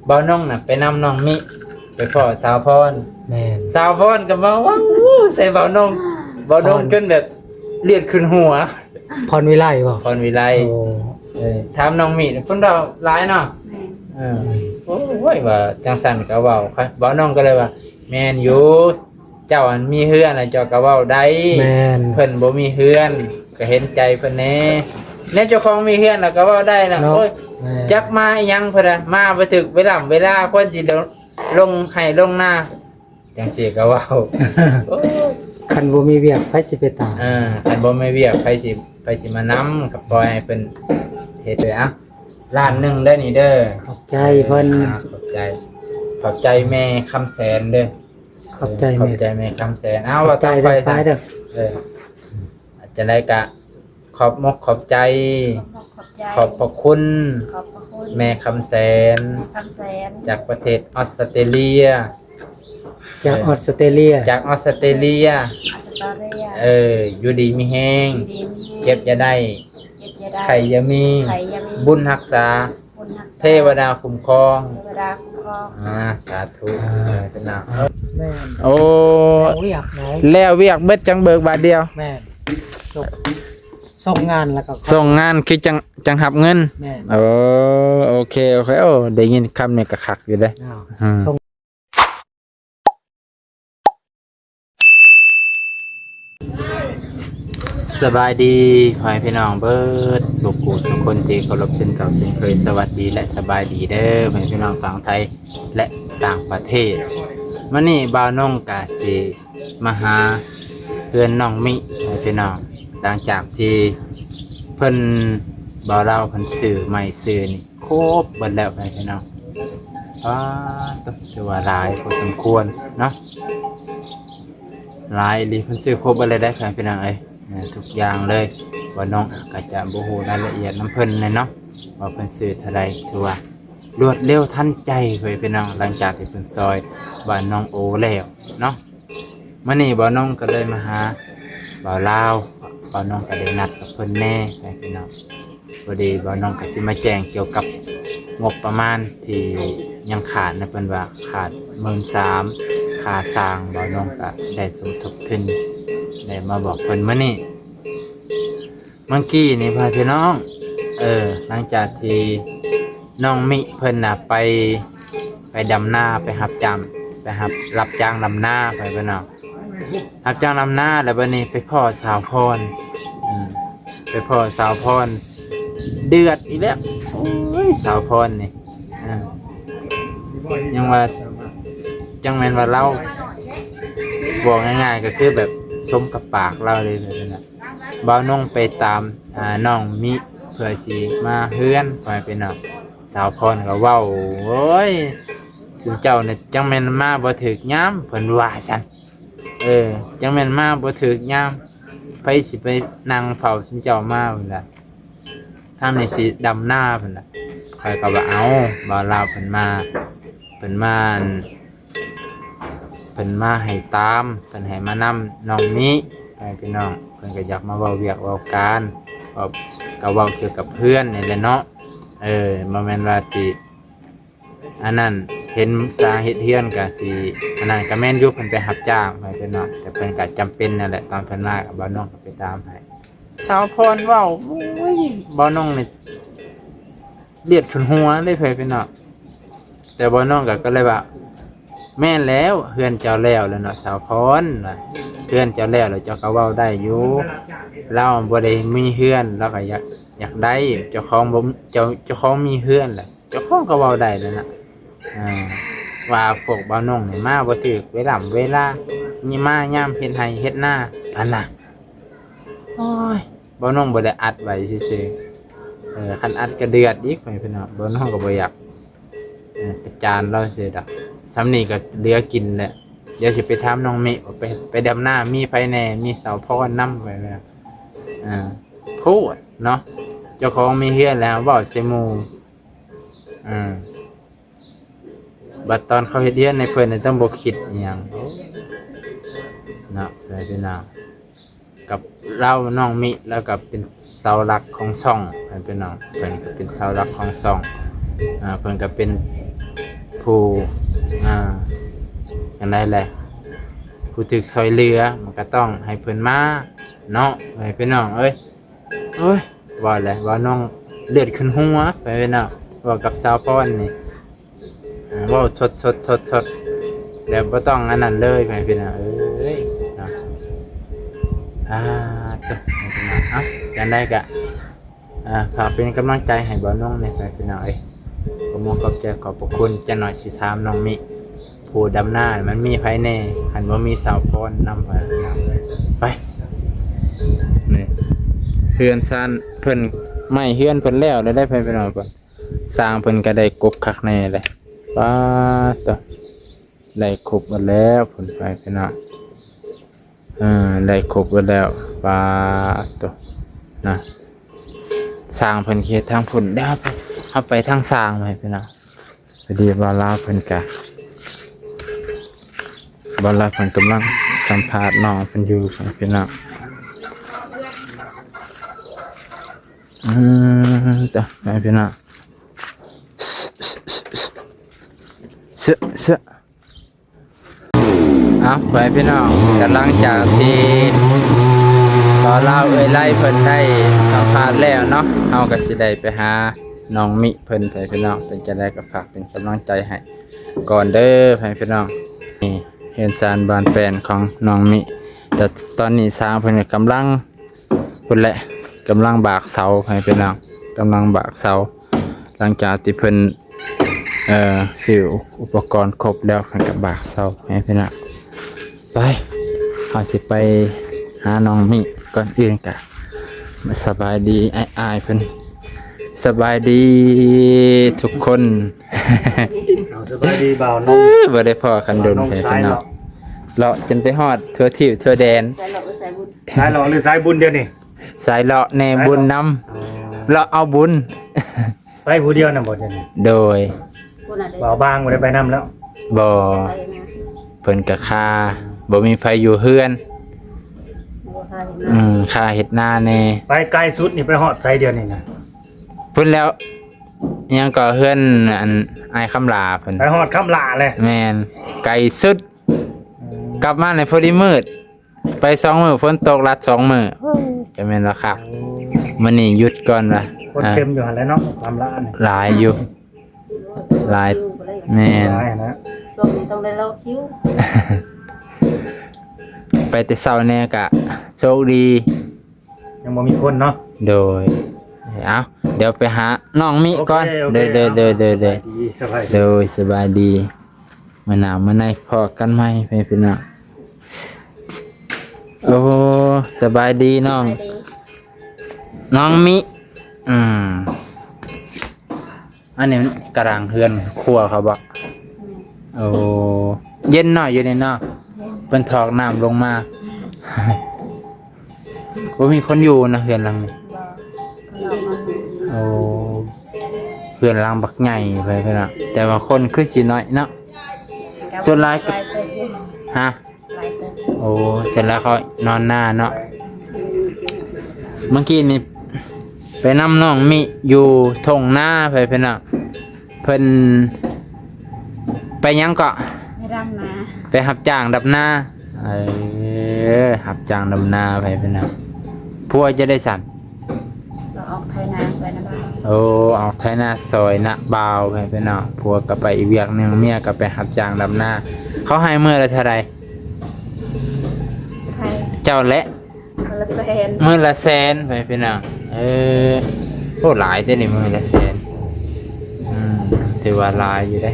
ບ່າວນົງນະໄປນຳນ້ອງມິໄປພໍ້ສາວພອນ. ແມ່ນ. ສາວພອນກໍມາເວົ້າໃສ່ບ່າວນົງ, ບ່າວນົງ ພອນ ຈົນແບບເລືອດຂຶ້ນຫົວ. ພອນວິໄລບໍ? ພອນວິໄລ. ໂອ້ ເອີ ຖາມນ້ອງມິເພິ່ນເວົ້າຫຼາຍເນາະ. ແມ່ນ. ເອີ ໂອ້ຍ ວ່າຈັ່ງຊັ້ນກໍເວົ້າ, ບ່າວນົງກໍເລີຍວ່າ ແມ່ນຢູ່ ເຈົ້າອັນມີເຮືອນແລ້ວເຈົ້າກໍເວົ້າໄດ້. ແມ່ນ. ເພິ່ນບໍ່ມີເຮືອນກໍເຫັນໃຈເພິ່ນແດ່, ແນວເຈົ້າຂອງມີເຮືອນແລ້ວກໍເວົ້າໄດ້ລະເນາະ. ໂອ້ຍ ແມ່ນ. ຈັກມາອີ່ຫຍັງເພິ່ນນະ, ມາບໍ່ຖືກເວລາ ເວລາ ຄວນຊິລົງໄຮ່ລົງນາ ຈັ່ງຊີ້ກໍເວົ້າ. ໂອ້ຍ ຄັນບໍ່ມີວຽກໃຜຊິໄປຕາມ? ເອີ ຄັນບໍ່ມີວຽກໃຜຊິ ໃຜຊິມານຳ? ກໍປ່ອຍໃຫ້ເພິ່ນເຮັດເລີຍ. ອ່ະ ລ້ານໜຶ່ງເດີນີ້ເດີ. ຂອບໃຈເພິ່ນ. ອ່າ ຂອບໃຈ ຂອບໃຈແມ່ຄຳແສນເດີ. ຂອບໃຈ ຂອບໃຈແມ່ຄຳແສນ. ເອົາ ຂອບໃຈ ວ່າຕໍ່ໄປ ເດີ ເດີ. ເອີ ຈັ່ງໃດກະຂອບມົກຂອບໃຈ ຂອບມົກຂອບໃຈ ຂອບພະຄຸນ ຂອບພະຄຸນ ແມ່ຄຳແສນ ແມ່ຄຳແສນ ຈາກປະເທດອອສເຕຣເລຍ. ຈາກ ເອີ ອອສເຕຣເລຍ ຈາກອອສເຕຣເລຍ. ອອສເຕຣເລຍ. ເອີ ຢູ່ດີມີແຮງ ຢູ່ດີມີແຮງ ເຈັບຢ່າໄດ້ ເຈັບຢ່າໄດ້ ໄຂ້ຢ່າມີ ໄຂ້ຢ່າມີ ບຸນຮັກສາ ບຸນຮັກສາ ເທວະດາຄຸ້ມຄອງ ເທວະດາຄຸ້ມຄອງ. ອ່າ ສາທຸ. ອ່າ ເອີ ເປັນນາ ແມ່ນ. ໂອ້ ແລ້ວວຽກໄດ໋ ແລ້ວວຽກເບິດຈັ່ງເບີກບາດດຽວ. ແມ່ນ. ສົ່ງ ສົ່ງງານແລ້ວກໍ ສົ່ງງານຄືຈັ່ງ ຈັ່ງຮັບເງິນ. ແມ່ນ. ໂອ້ ໂອເຄ ໂອເຄ. ໂອ້ ໄດ້ຍິນຄຳນີ້ກໍຄັກຢູ່ເດ້. ອ້າວ ອືມ ສົ່ງ ສະບາຍດີພໍ່ແມ່ພີ່ນ້ອງເບິດສູ່ຜູ້ສູ່ຄົນທີ່ເຄົາລົບເຊັ່ນເກົ່າເຊັ່ນເຄີຍ. ສະຫວັດດີ ແລະ ສະບາຍດີເດີ ພໍ່ແມ່ພີ່ນ້ອງຝັ່ງໄທ ແລະ ຕ່າງປະເທດ. ມື້ນີ້ບ່າວນົງກະຊິມາຫາເຮືອນນ້ອງມິ ພີ່ນ້ອງ, ຫຼັງຈາກທີ່ເພິ່ນ ບ່າວລາວເພິ່ນຊື້ໄມ້ຊື້ນີ້ຄົບເບິດແລ້ວ ພີ່ນ້ອງ. ປາດໂທ້ ຖືວ່າຫຼາຍພໍສົມຄວນເນາະ, ຫຼາຍອີ່ຫຼີ. ເພິ່ນຊື້ຄົບເບິດແລ້ວເດ້ ພີ່ນ້ອງເອີຍ, ເອີ ທຸກຢ່າງເລີຍ. ບ່າວນົງກໍຈະບໍ່ຮູ້ລາຍລະອຽດນຳເພິ່ນແຫຼະເນາະ ວ່າເພິ່ນຊື້ເທົ່າໃດ. ຖືວ່າລວດເລັວທັນໃຈ ພໍ່ແມ່ພີ່ນ້ອງ, ຫຼັງຈາກທີ່ເພິ່ນຊ່ອຍບ່າວນ້ອງໂອແລ້ວເນາະ. ມື້ນີ້ບ່າວນົງກໍເລີຍມາຫາບ່າວລາວ, ບ່າວນົງກໍໄດ້ນັດກັບເພິ່ນແດ່ ພີ່ນ້ອງ. ພໍດີບ່າວນົງກໍຊິມາແຈ້ງກ່ຽວກັບງົບປະມານທີ່ຍັງຂາດນະ, ເພິ່ນວ່າຂາດໝື່ນສາມ ຄ່າສ້າງ. ບ່າວນົງກໍໄດ້ສົມທົບທຶນ ໄດ້ມາບອກເພິ່ນມື້ນີ້. ເມື່ອກີ້ນີ້ ພໍ່ແມ່ພີ່ນ້ອງ ເອີ ຫຼັງຈາກທີ່ນ້ອງມິເພິ່ນນະໄປ ໄປດຳນາ ໄປຮັບຈ້າງ ໄປຮັບ ຮັບຈ້າງດຳນາ ພໍ່ແມ່ພີ່ນ້ອງ, ຮັບຈ້າງດຳນາແລ້ວ ບັດນີ້ໄປພໍ້ສາວພອນ. ອືມ ໄປພໍ້ສາວພອນ ເດືອດອີກແລ້ວ. ໂອ້ຍ ສາວພອນນີ້ ເອີ ຍັງວ່າ ຈັ່ງແມ່ນວ່າລາວ ເວົ້າງ່າຍໆ ກໍຄືແບບສົມກັບປາກລາວເລີຍ ແບບນັ້ນນະ. ບ່າວນົງໄປຕາມ ອ່າ ນ້ອງມິເພື່ອຊິມາເຮືອນ ພໍ່ແມ່ພີ່ນ້ອງ. ສາວພອນກໍເວົ້າ ໂອ້ຍ ຊຸມເຈົ້ານີ້ຈັ່ງແມ່ນມາບໍ່ຖືກຍາມ ເພິ່ນວ່າຊັ້ນ. ເອີ ຈັ່ງແມ່ນມາບໍ່ຖືກຍາມ, ໃຜຊິໄປນັ່ງເຝົ້າຊຸມເຈົ້າມາ ເພິ່ນວ່າ. ທາງນີ້ຊິດຳນາ ເພິ່ນວ່າ. ຂ້ອຍກໍວ່າ ເອົ້າ ບ່າວລາວເພິ່ນມາ ເພິ່ນມາ ເພິ່ນມາໃຫ້ຕາມ ເພິ່ນໃຫ້ມານຳນ້ອງມິ ພໍ່ແມ່ພີ່ນ້ອງ. ເພິ່ນກໍຢາກມາເວົ້າວຽກເວົ້າການ ເວົ້າ ກໍເວົ້າກ່ຽວກັບເຮືອນນີ້ແຫຼະເນາະ. ເອີ ບໍ່ແມ່ນວ່າຊິ ອັນນັ້ນ ເຫັນສາເຮັດເຮືອນກະຊິ ອັນນັ້ນກະແມ່ນຢູ່ ເພິ່ນໄປຮັບຈ້າງ ພໍ່ແມ່ພີ່ນ້ອງ, ແຕ່ເພິ່ນກະຈຳເປັນນັ້ນແຫຼະ. ຕອນເພິ່ນມາ ບ່າວນົງກໍໄປຕາມໃຫ້. ສາວພອນເວົ້າ ໂອ້ຍ ບ່າວນົງນີ້ເລືອດຂຶ້ນຫົວເລີຍ ພໍ່ແມ່ພີ່ນ້ອງ. ແຕ່ບ່າວນົງກໍ ກໍເລີຍວ່າ ແມ່ນແລ້ວ ເຮືອນເຈົ້າແລ້ວແລ້ວເນາະ ສາວພອນ ວ່າ ເຮືອນເຈົ້າແລ້ວແລ້ວ ເຈົ້າກໍເວົ້າໄດ້ຢູ່. ລາວບໍ່ໄດ້ມີເຮືອນ ລາວກໍຢາກ ຢາກໄດ້ ເຈົ້າຂອງບໍ່ ເຈົ້າ ເຈົ້າຂອງມີເຮືອນແລ້ວ ເຈົ້າຂອງກໍເວົ້າໄດ້ແລ້ວນະ ອ່າ ວ່າພວກບ່າວນົງນີ້ມາບໍ່ຖືກເວລາເວລາ ນີ້ມາຍາມເຮັດໄຮ່ເຮັດນາ ຫັ້ນນະ. ໂອ້ຍ ບ່າວນົງບໍ່ໄດ້ອັດໄວ້ຊື່ໆ ເອີ ຄັນອັດກໍເດືອດອີກ ພໍ່ແມ່ພີ່ນ້ອງ. ບ່າວນົງກໍບໍ່ຢາກ ເອີ ປະຈານລາວຊື່ດອກ. ສ່ຳນີ້ກໍເຫຼືອກິນແຫຼະ. ດຽວຊິໄປຖາມນ້ອງມິວ່າໄປ ໄປດຳນາມີໃຜແດ່ ມີສາວພອນນຳ ວ່າ ເອີ ໂພດເນາະ ເຈົ້າຂອງມີເຮືອນແລ້ວເວົ້າໃສ່ໝູ່ ເອີ ບັດຕອນເຂົາເຮັດເຮືອນໃຫ້ເພິ່ນນີ້ຕ້ອງບໍ່ຄິດອີ່ຫຍັງເນາະ ເອີ ພີ່ນ້ອງ. ກັບລາວ ນ້ອງມິ ລາວກໍເປັນເສົາຫຼັກຂອງຊ່ອງ ເພິ່ນເປັນ ເພິ່ນກໍເປັນເສົາຫຼັກຂອງຊ່ອງ ເພິ່ນກໍເປັນ ຜູ້ ອ່າ ຈັ່ງໃດແຫຼະ ຜູ້ຖືກຊ່ອຍເຫຼືອ ມັນກໍຕ້ອງໃຫ້ເພິ່ນມາເນາະ ໃຫ້ພີ່ນ້ອງເອີຍ. ໂອ້ຍ ວ່າແຫຼະ ວ່ານ້ອງເລືອດຂຶ້ນຫົວ ໃຫ້ພີ່ນ້ອງ ເວົ້າກັບສາວພອນນີ້ ອ່າ ເວົ້າສົດໆໆໆ ແບບບໍ່ຕ້ອງອັນນັ້ນເລີຍ ໃຫ້ພີ່ນ້ອງເອີຍເນາະ. ອ່າ ໂຕ ໃຫ້ພີ່ນ້ອງ ເອົ້າ ຈັ່ງໃດກະ ອ່າ ຝາກເປັນກຳລັງໃຈໃຫ້ບ່າວນົງແດ່ ໃຫ້ພີ່ນ້ອງເອີຍ. ຂໍຂອບໃຈຂອບພະຄຸນ. ຈັກໜ້ອຍຊິຖາມນ້ອງມິ ຜູ້ດຳນາມັນມີໃຜແດ່ ຄັນບໍ່ມີສາວພອນນຳ ໃຫ້ພີ່ນ້ອງເອີຍ. ໄປ ນີ້ ເຮືອນຊານເພິ່ນ ໄມ້ເຮືອນເພິ່ນແລ້ວແລ້ວໄດ໋ ໃຫ້ພີ່ນ້ອງເບິ່ງ. ຊ່າງເພິ່ນກໍໄດ້ກົບຄັກແນ່ເດ້. ປາດໂຕ ໄດ້ຄົບໝົດແລ້ວພຸ້ນ ໃຫ້ພີ່ນ້ອງ ເອີ ໄດ້ຄົບໝົດແລ້ວ. ປາດໂຕ ນະ ຊ່າງເພິ່ນເຮັດທາງພຸ້ນ ດຽວເຮົາໄປ ເຮົາໄປທາງຊ່າງ ໃຫ້ພີ່ນ້ອງ. ພໍດີບ່າວລາວເພິ່ນກະ ບ່າວລາວເພິ່ນກຳລັງສຳພາດນ້ອງເພິ່ນຢູ່ ໃຫ້ພີ່ນ້ອງ. ອືມ ຈ້ະ ໃຫ້ພີ່ນ້ອງ ເຊາະ ເຊາະ ເອົາ ໃຫ້ພີ່ນ້ອງ ກຳລັງຈາກທີ່ບ່າວລາວເອື້ອຍໄລເພິ່ນໄດ້ສຳພາດແລ້ວເນາະ ເຮົາກໍຊິໄດ້ໄປຫານ້ອງມິເພິ່ນ ໃຫ້ພີ່ນ້ອງ. ເປັນຈັ່ງໃດກໍຝາກເປັນກຳລັງໃຈໃຫ້ກ່ອນເດີ ໃຫ້ພີ່ນ້ອງ. ນີ້ເຮືອນຊານບ້ານແປ້ນຂອງນ້ອງມິ ແຕ່ຕອນນີ້ຊ່າງເພິ່ນກໍກຳລັງ ພຸ້ນແຫຼະ ກຳລັງບາກເສົາ ໃຫ້ພີ່ນ້ອງ ກຳລັງບາກເສົາ. ຫຼັງຈາກທີ່ເພິ່ນ ເອີ ຊື້ອຸປະກອນຄົບແລ້ວ ເພິ່ນກໍບາກເສົາ ໃຫ້ພີ່ນ້ອງ. ໄປ ເຮົາຊິໄປຫານ້ອງມິ. ກ່ອນອື່ນກະສະບາຍດີອ້າຍໆເພິ່ນ. ສະບາຍດີທຸກຄົນ. ເອົາ ສະບາຍດີບ່າວນົງ. ເອີ ບໍ່ໄດ້ພໍ້ກັນດົນ ບ່າວນົງ ໃຫ້ພີ່ນ້ອງ ສາຍເລາະ ເລາະຈົນໄປຮອດທົ່ວທີບທົ່ວແດນ. ສາຍເລາະ ຫຼື ສາຍບຸນດຽວນີ້? ສາຍເລາະແດ່ ສາຍເລາະ ບຸນນຳ. ອໍ ເລາະເອົາບຸນ. ໄປຜູ້ດຽວນຳບໍ່ດຽວນີ້? ໂດຍ. ບ່າວບາງບໍ່ໄດ້ໄປນຳແລ້ວ? ບໍ່. ເພິ່ນກໍຄາ ບໍ່ມີໃຜຢູ່ເຮືອນ. ອືມ ຄາເຮັດນາແດ່. ໄປໄກສຸດນີ້ໄປຮອດໃສດຽວນີ້ນະ? ພຸ້ນແລ້ວ ຫຍັງກໍເຮືອນອັນອ້າຍຄຳຫຼ້າເພິ່ນ. ໄປຮອດຄຳຫຼ້າແຫຼະ. ແມ່ນ ໄກສຸດ. ອືມ ກັບມາໃນພໍດີມືດ ໄປສອງມື້ ຝົນຕົກລັດສອງມື້. ໂອ້ຍ ຈະແມ່ນວ່າຄັກ. ໂອ້ ມື້ນີ້ຢຸດກ່ອນວ່າ ຄົນເຕັມຢູ່ຫັ້ນແຫຼະເນາະ ຄຳຫຼ້ານີ້. ຫຼາຍຢູ່ ຫຼາຍ. ແມ່ນ ຫຼາຍນະ ຊ່ວງນີ້ຕ້ອງໄດ້ລໍຄິວ. ໄປແຕ່ເຊົ້າແດ່ກະໂຊກດີ ຍັງບໍ່ມີຄົນເນາະ. ໂດຍ. ເອົາ ດຽວໄປຫານ້ອງມິກ່ອນ. ໂອເຄ ໂອເຄ ໂດຍ ໂດຍ ເອົາ ໂດຍ ໂດຍ ໂດຍ. ສະບາຍດີ ສະບາຍດີ. ໂດຍ ສະບາຍດີ. ມື້ໜ້າມື້ໃນພໍ້ກັນໃໝ່ ພີ່ນ້ອງ. ໂອ້ ສະບາຍດີນ້ອງ ສະບາຍດີ ນ້ອງມິ. ອືມ ອັນນີ້ມັນກະດັງເຮືອນຄົວເຂົາບໍ? ແມ່ນ. ໂອ້ ເຢັນເນາະ ຢູ່ນີ້ເນາະ. ເຢັນ. ເພິ່ນຖອກນ້ຳລົງມາ. ບໍ່ມີຄົນຢູ່ນະເຮືອນຫຼັງນີ້. ບໍ່. ໂອ້ ເຮືອນຫຼັງບັກໃຫຍ່ ພີ່ນ້ອງ ແຕ່ວ່າຄົນຄືຊິໜ້ອຍເນາະ. ສ່ວນຫຼາຍກໍ ຫຼາຍເຕີບຢູ່. ຮະ? ຫຼາຍເຕີບ. ໂອ້ ສ່ວນຫຼາຍເຂົານອນນາເນາະ. ເມື່ອກີ້ນີ້ໄປນຳນ້ອງມິຢູ່ທົ່ງນາ ພີ່ນ້ອງ. ເພິ່ນໄປຫຍັງເກາະ? ໄປດຳນາ. ໄປຮັບຈ້າງດຳນາ. ເອີ ຮັບຈ້າງດຳນາໄປພີ່ນ້ອງ. ຜົວຈະໄດ້ສັ່ນ? ລາວອອກໄຖນາຊ່ອຍນະບ່າວ. ໂອ້ ອອກໄຖນາຊ່ອຍນະບ່າວໄປພີ່ນ້ອງ. ຜົວກໍໄປອີກວຽກໜຶ່ງ ເມຍກໍໄປຮັບຈ້າງດຳນາ. ເຂົາໃຫ້ມື້ລະເທົ່າໃດ? ໃຜ? ເຈົ້າແຫຼະ. ມື້ລະແສນ. ມື້ລະແສນໄປພີ່ນ້ອງ. ເອີ ໂອ້ ຫຼາຍເດ້ນີ້ ມື້ລະແສນ. ອືມ ຖືວ່າຫຼາຍຢູ່ເດ້.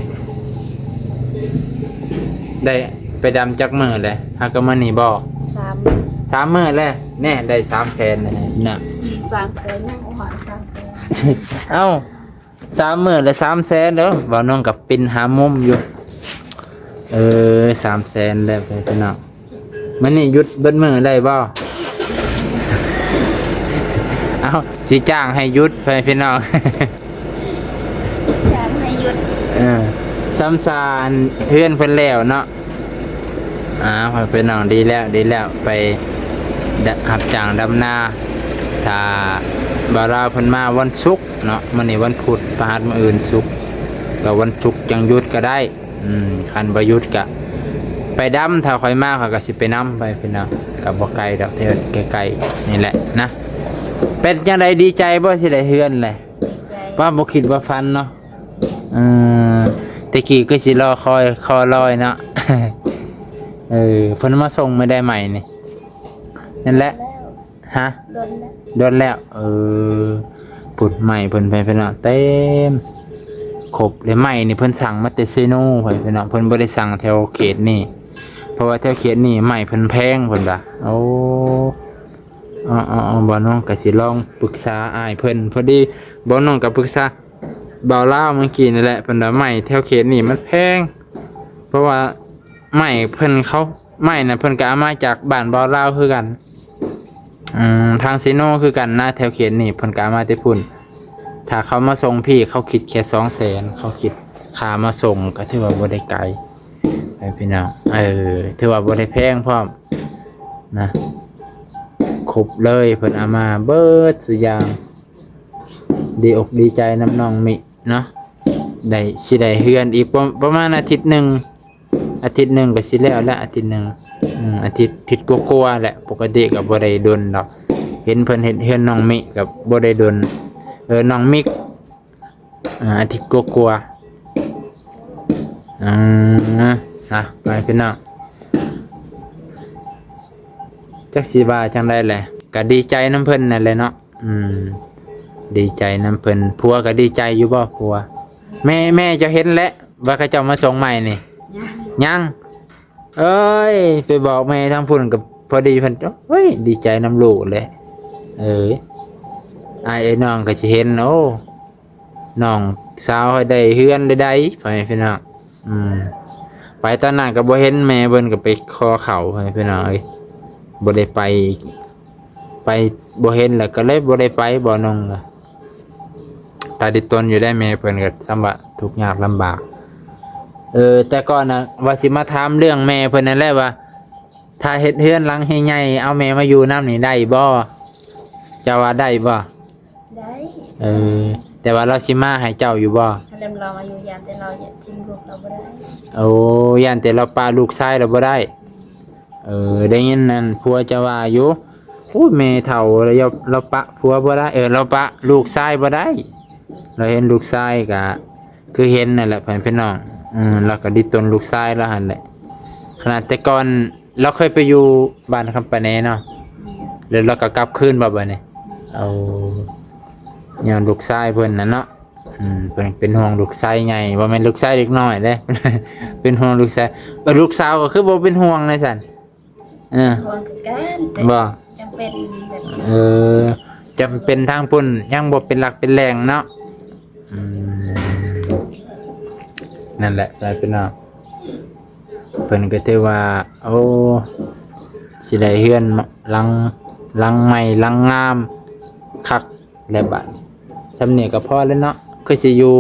ໄດ້ໄປດຳຈັກມື້ແລ້ວ? ຫາກໍມື້ນີ້ບໍ? ສາມ ສາມມື້ແລ້ວ. ແນ່ ໄດ້ສາມແສນແລ້ວນະ. ສາມແສນ ຍັງບໍ່ຮອດສາມແສນ. ເອົ້າ ສາມມື້ລະສາມແສນເດີ. ບ່າວນ້ອງກໍປິ່ນຫາມຸມຢູ່. ເອີ ສາມແສນແລ້ວພີ່ນ້ອງ. ມື້ນີ້ຢຸດເບິດມື້ໄດ້ບໍ່? ເອົ້າ ຊິຈ້າງໃຫ້ຢຸດໄປພີ່ນ້ອງ. ຈ້າງໃຫ້ຢຸດ. ເອີ ສຳສານເຮືອນເພິ່ນແລ້ວເນາະ. ອ່າ ພີ່ນ້ອງ ດີແລ້ວ ດີແລ້ວ ໄປ ດ- ຮັບຈ້າງດຳນາ. ຖ້າບ່າວລາວເພິ່ນມາວັນສຸກເນາະ, ມື້ນີ້ວັນພຸດ ພະຫັດ ມື້ອື່ນສຸກ. ກໍວັນສຸກຈັ່ງຢຸດກໍໄດ້. ອືມ ຄັນບໍ່ຢຸດກໍໄປດຳ. ຖ້າຂ້ອຍມາ ຂ້ອຍກໍຊິໄປນຳໄປພີ່ນ້ອງ. ກໍບໍ່ໄກດອກ ແຖວໃກ້ໆນີ້ແຫຼະນະ. ເປັນຈັ່ງໃດ ດີໃຈບໍ່ ຊິໄດ້ເຮືອນແຫຼະ? ວ່າບໍ່ຄິດວ່າຝັນເນາະ. ເອີ ແຕ່ກີ້ຄືຊິລໍຄອຍ ຄໍລອຍເນາະ. ເອີ ເພິ່ນມາສົ່ງມື້ໃດໃໝ່ນີ້? ນັ້ນແຫຼະ. ຮະ? ດົນແລ້ວ ດົນແລ້ວ. ເອີ ພຸ້ນ ໃໝ່ເພິ່ນ ເພິ່ນເນາະ ເຕັມຄົບເລີຍ. ໃໝ່ນີ້ເພິ່ນສັ່ງມາແຕ່ເຊໂນ ເພິ່ນເນາະ ເພິ່ນບໍ່ໄດ້ສັ່ງແຖວເຂດນີ້ ເພາະວ່າແຖວເຂດນີ້ໃໝ່ເພິ່ນແພງ ເພິ່ນວ່າ. ໂອ້ ເອົາໆໆ ບ່າວນົງກໍຊິລອງປຶກສາອ້າຍເພິ່ນ. ພໍດີບ່າວນົງກໍປຶກສາບ່າວລາວເມື່ອກີ້ນີ້ແຫຼະ ເພິ່ນວ່າໃໝ່ແຖວເຂດນີ້ມັນແພງ ເພາະວ່າໃໝ່ເພິ່ນເຂົາ ໄມ້ນະ ເພິ່ນກໍເອົາມາຈາກບ້ານບ່າວລາວຄືກັນ. ອືມ ທາງເຊໂນຄືກັນນະ ແຖວເຂດນີ້ເພິ່ນກໍເອົາມາແຕ່ພຸ້ນ. ຖ້າເຂົາມາສົ່ງພີ້ ເຂົາຄິດແຄ່ສອງແສນ ເຂົາຄິດຄ່າມາສົ່ງ ກໍຖືວ່າບໍ່ໄດ້ໄກ ໄປພີ່ນ້ອງ. ເອີ ຖືວ່າບໍ່ໄດ້ແພງພ້ອມນະ ຄົບເລີຍ ເພິ່ນເອົາມາເບິດສູ່ຢ່າງ. ດີອົກດີໃຈນຳນ້ອງມິເນາະ ໄດ້ ຊິໄດ້ເຮືອນອີກປະ ປະມານອາທິດໜຶ່ງ. ອາທິດໜຶ່ງກໍຊິແລ້ວລະ ອາທິດໜຶ່ງ ອືມ ອາທິດ ທິດກວ່າໆແຫຼະ. ປົກກະຕິກໍບໍ່ໄດ້ດົນດອກ ເຫັນເພິ່ນເຮັດເຮືອນນ້ອງມິກໍບໍ່ໄດ້ດົນ. ເອີ ນ້ອງມິກ ອາ ອາທິດກວ່າໆ. ອືມ ອ່ະ ໄປພີ່ນ້ອງ ຈັກຊິວ່າຈັ່ງໃດແຫຼະ ກໍດີໃຈນຳເພິ່ນນັ້ນແຫຼະເນາະ. ອືມ ດີໃຈນຳເພິ່ນ. ຜົວກໍດີໃຈຢູ່ບໍ່ ຜົວ? ແມ່ ແມ່ເຈົ້າເຫັນແລ້ວວ່າເຂົາເຈົ້າມາສົ່ງໃໝ່ນີ້? ຍັງ ຍັງ. ເອີຍ ໄປບອກແມ່ທາງພຸ້ນກໍພໍດີເພິ່ນ ໂອ້ຍ ດີໃຈນຳລູກແຫຼະ. ເອີຍ ອ້າຍເອີຍ ນ້ອງກໍຊິເຫັນ ໂອ້ ນ້ອງສາວຂ້ອຍໄດ້ເຮືອນໄດ້ໃດ ພໍ່ແມ່ພີ່ນ້ອງ. ອືມ ໄປຕອນນັ້ນກໍບໍ່ເຫັນແມ່ເພິ່ນ ກໍໄປຂໍເຂົ້າ ພໍ່ແມ່ພີ່ນ້ອງເອີຍ ບໍ່ໄດ້ໄປ ໄປບໍ່ເຫັນແລ້ວ ກໍເລີຍບໍ່ໄດ້ໄປ. ບໍ່ນ້ອງ ຕາດິດຕົນຢູ່ໄດ໋ ແມ່ເພິ່ນກໍສ່ຳວ່າທຸກຍາກລຳບາກ. ເອີ ແຕ່ກ່ອນນະ ວ່າຊິມາຖາມເລື່ອງແມ່ເພິ່ນນັ້ນແຫຼະ ວ່າຖ້າເຮັດເຮືອນຫຼັງໃຫຍ່ໆ ເອົາແມ່ມາຢູ່ນຳນີ້ໄດ້ບໍ່? ເຈົ້າວ່າໄດ້ບໍ່? ໄດ້. ເອີ ແຕ່ວ່າລາວຊິມາໃຫ້ເຈົ້າຢູ່ບໍ່? ຄັນລາວມາຢູ່ ຢ້ານແຕ່ລາວຢາກຖິ້ມລູກລາວບໍ່ໄດ້. ໂອ້ ຢ້ານແຕ່ລາວປະລູກຊາຍລາວບໍ່ໄດ້. ເອີ ໄດ້ຍິນນັ້ນ ຜົວເຈົ້າວ່າຢູ່ ໂອ້ຍ ແມ່ເຖົ້າລາວ ລາວປະຜົວບໍ່ໄດ້ ເອີ ລາວປະລູກຊາຍບໍ່ໄດ້. ລາວເຫັນລູກຊາຍກະຄືເຫັນນັ້ນແຫຼະ ພໍ່ແມ່ພີ່ນ້ອງ. ເອີ ລາວກະດິດຕົນລູກຊາຍລາວຫັ້ນແຫຼະ. ຂະໜາດແຕ່ກ່ອນລາວເຄີຍໄປຢູ່ບ້ານຄຳປາແນເນາະ ແລ້ວລາວກະກັບຄືນບໍ່ບາດນີ້? ເອົາ ຍ້ອນລູກຊາຍເພິ່ນນັ້ນເນາະ. ອືມ ເພິ່ນເປັນຫ່ວງລູກຊາຍໃຫຍ່ ບໍ່ແມ່ນລູກຊາຍເດັກນ້ອຍເດ້ ເປັນຫ່ວງລູກຊາຍ. ເອີ ລູກສາວກໍຄືບໍ່ເປັນຫ່ວງໃນຊັ້ນ? ເອີ ເປັນຫ່ວງຄືກັນ ແຕ່ບໍ່ ຈຳເປັນແບບ ເອີ ຈຳເປັນທາງພຸ້ນ ຍັງບໍ່ເປັນຫຼັກເປັນແຫຼ່ງເນາະ. ອືມ ນັ້ນແຫຼະ ຫຼາຍເປັນເນາະ. ເພິ່ນກໍຖືວ່າ ໂອ້ ຊິໄດ້ເຮືອນຫຼັງ ຫຼັງໃໝ່ ຫຼັງງາມຄັກ ແລ້ວບາດ ຊ່ຳນີ້ກໍພໍແລ້ວເນາະ ຄືຊິຢູ່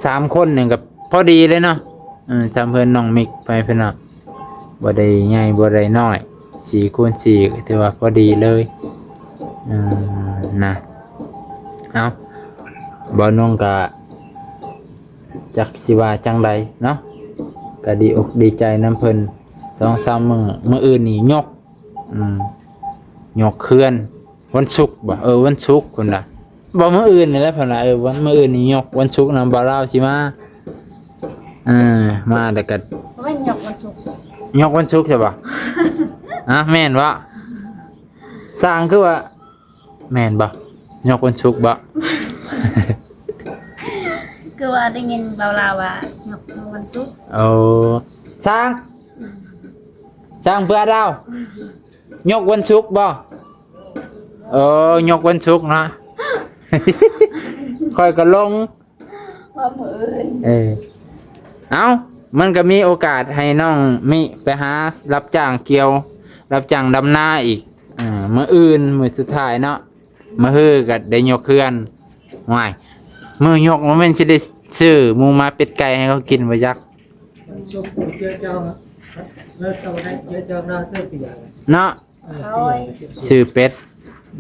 ສາມຄົນນີ້ກໍພໍດີເລີຍເນາະ. ເອີ ຊ່ຳເຮືອນນ້ອງມິກໄປເພິ່ນເນາະ ບໍ່ໄດ້ໃຫຍ່ບໍ່ໄດ້ນ້ອຍ ສີ່ຄູນສີ່ ກໍຖືວ່າພໍດີເລີຍ. ເອີ ນະ ເອົາ ບ່າວນົງກໍຈັກຊິວ່າຈັ່ງໃດເນາະ ກໍດີອົກດີໃຈນຳເພິ່ນ. ສອງສາມມື້ ມື້ອື່ນນີ້ຍົກ ອືມ ຍົກເຮືອນ ວັນສຸກບໍ່? ເອີ ວັນສຸກພຸ້ນນະ ບໍ່ ມື້ອື່ນນີ້ແຫຼະເພິ່ນວ່າ. ເອີ ວັນ ມື້ອື່ນນີ້ຍົກ ວັນສຸກນະ ບ່າວລາວຊິມາ. ເອີ ມາແລ້ວກໍ ບໍ່ແມ່ນຍົກວັນສຸກ ຍົກວັນສຸກໃຊ່ບໍ່? ຮະ ແມ່ນບໍ່? ຊ່າງຄືວ່າ ແມ່ນບໍ່? ຍົກວັນສຸກບໍ່? ຄືວ່າໄດ້ຍິນບ່າວລາວວ່າຍົກວັນສຸກ. ໂອ້ ຊ່າງ ຊ່າງເພື່ອດາວ ຍົກວັນສຸກບໍ່? ໂອ້ ຍົກວັນສຸກເນາະ. ຂ້ອຍກໍຫຼົງ ວ່າມື້ອື່ນ. ເອີ ເອົ້າ ມັນກໍມີໂອກາດໃຫ້ນ້ອງມິໄປຫາຮັບຈ້າງກ່ຽວ ຮັບຈ້າງດຳນາອີກ. ເອີ ມື້ອື່ນ ມື້ສຸດທ້າຍເນາະ ມື້ຮືກໍໄດ້ຍົກເຮືອນ. ຫວາຍ ມື້ຍົກບໍ່ແມ່ນຊິໄດ້ຊື້ໝູໝາເປັດໄກ່ໃຫ້ເຂົາກິນບໍ່ຈັກ? ເນາະ ຊື້ເປັດ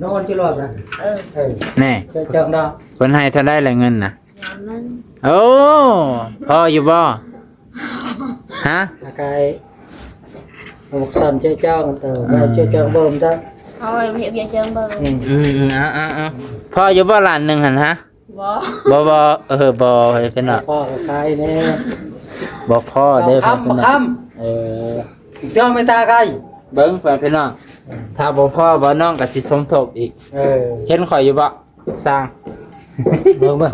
ນອນຢູ່ລອດນະ. ເອີ ເອີ ແນ່ ເພິ່ນໃຫ້ເທົ່າໃດລະເງິນນະ? ໜຶ່ງ. ໂອ້ ພໍຢູ່ບໍ່? ຮະ? ອາກາຍ ເອົາບັກຊອນເຈ້ຍຈ້ອງເຕີ ອືມ ເຈົ້າເຈ້ຍຈ້ອງເບິ່ງຊະ. ໂອ້ຍ ເຮັດວຽກເຈີເບິ່ງ. ອືມ ອືມໆ ເອົາໆໆ ພໍຢູ່ບໍ່ລ້ານໜຶ່ງຫັ້ນຮະ? ບໍ່ ບໍ່ ບໍ່ ເອີ ບໍ່ ເພິ່ນວ່າ ພໍກໍຂາຍແດ່ ບໍ່ພໍເດີ ເພິ່ນວ່າ ຄຳ ເອີ ເທື່ອແມ່ຕາໄກ ເບິ່ງເພິ່ນ ພີ່ນ້ອງ ຖ້າບໍ່ພໍ ບ່າວນ້ອງກໍຊິສົມທົບອີກ. ເອີ ເຫັນຂ້ອຍຢູ່ບໍ່? ສ້າງ ເບິ່ງເບິ່ງ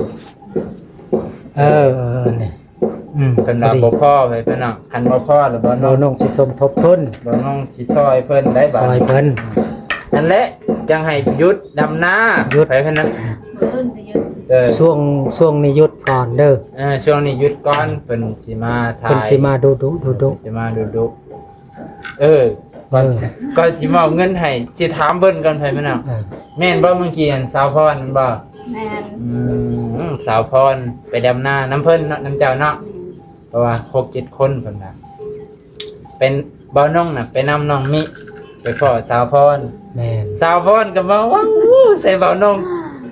ເອີ ເອີ ນີ້ ອືມ ເພິ່ນວ່າບໍ່ພໍ ເພິ່ນວ່າ ຄັນບໍ່ພໍແລ້ວ ບ່າວນ້ອງ ບ່າວນ້ອງຊິສົມທົບທຶນ ບ່າວນ້ອງຊິຊ່ອຍເພິ່ນໄດ້ບາດ ຊ່ອຍເພິ່ນ ນັ້ນແຫຼະ ຈັ່ງໃຫ້ຢຸດດຳນາ ຢຸດ ໄປເພິ່ນນະ ມື້ອື່ນກໍຢຸດ ເອີ ຊ່ວງ ຊ່ວງນີ້ຢຸດກ່ອນເດີ ເອີ ຊ່ວງນີ້ຢຸດກ່ອນ ເພິ່ນຊິມາຖ່າຍ ເພິ່ນຊິມາດຸໆ ດຸໆ ເພິ່ນຊິມາດຸໆ. ເອີ ເອີ ກ່ອນ ກ່ອນຊິມອບເງິນໃຫ້ ຊິຖາມເພິ່ນກ່ອນ ໃຜແມ່ນເນາະ ເອີ ແມ່ນບໍ່ ເມື່ອກີ້ອັນສາວພອນແມ່ນບໍ່? ແມ່ນ ອືມ ສາວພອນໄປດຳນານຳເພິ່ນເນາະ ນຳເຈົ້າເນາະ ອືມ ເພາະວ່າຫົກເຈັດຄົນເພິ່ນນະ ເປັນ ບ່າວນ້ອງນະໄປນຳນ້ອງມິ ໄປພໍ້ສາວພອນ ແມ່ນ ສາວພອນກໍມາ ວ້າວ ໃສ່ບ່າວນ້ອງ